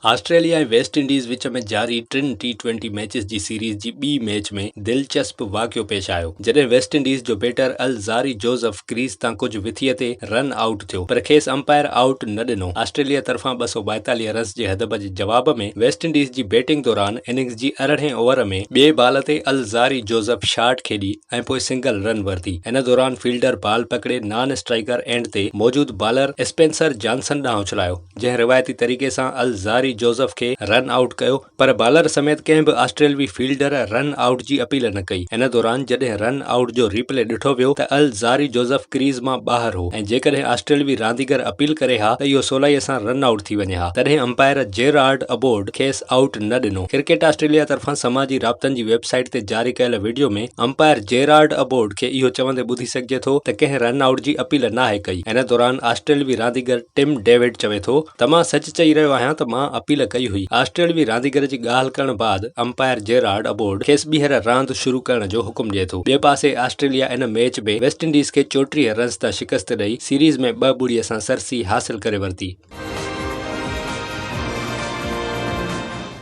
Australia ۽ West Indies وچ ۾ جاري ٽن T twenty matches جي سيريز جي ٻي ميچ ۾ دلچسپ واقعو پيش آيو، جڏهن ويسٽ انڊيز جو بيٽر الزاري جوزف ڪريز تان ڪجهه وٿيء تي رن آئوٽ ٿيو پر کيس امپائر آئوٽ نه ڏنو. آسٽريليا طرفان 242 رنز جي هدف جي جواب ۾ ويسٽ انڊيز جي بيٽنگ دوران اننگز جي ارڙهين اوور ۾ ٻئي بال تي الزاري جوزف شاٽ کيڏي ۽ پوء سنگل رن ورتي. ان دوران فيلڊر بال پڪڙي نان اسٽرائيڪر اينڊ تي موجود بالر اسپينسر جانسن ڏانهن اڇلايو. جنهن روايتي طريقي سان الزاري جوزف کي رن آئوٽ ڪيو پر بالر سميت ڪنهن به آسٽريلوي فيلڊر رن آئوٽ جي اپيل نه ڪئي. ان دوران جڏهن رن آئوٽ جو ري پلي ڏٺو ويو ته الزاري جوزف ڪريز مان ٻاهر هو ۽ جيڪڏهن آسٽريلوي رانديگر اپيل ڪري ها ته اهو سولائي سان رن آئوٽ ٿي وڃي ها تڏهن امپائر جيرارڊ ابورڊ کيس آئوٽ نه ڏنو. ڪرڪيٽ آسٽريليا طرفان سماجي رابطن جي ويب سائيٽ تي جاري ڪيل وڊيو ۾ امپائر جيرارڊ ابورڊ کي اهو چوندي ٻڌي سگهجي ٿو ته ڪنهن رن آئوٽ جي اپيل ناهي ڪئي. ان دوران آسٽريلوي رانديگر ٽم ڊيوڊ چوي ٿو ته مان سچ چئي رهيو آهيان ته مان اپيل ڪئي هئي. آسٽريلوي رانديگر جي ڳالهه ڪرڻ بعد امپائر جيرارڊ ابورڊ کيس ٻيهر راند شروع ڪرڻ جو حڪم ڏئي ٿو. ٻئي پاسي آسٽريليا ان ميچ ۾ ويسٽ انڊيز کي 34 رنز تان شڪست ڏئي سيريز ۾ ٻه ٻڙي سان سرسي حاصل ڪري ورتي.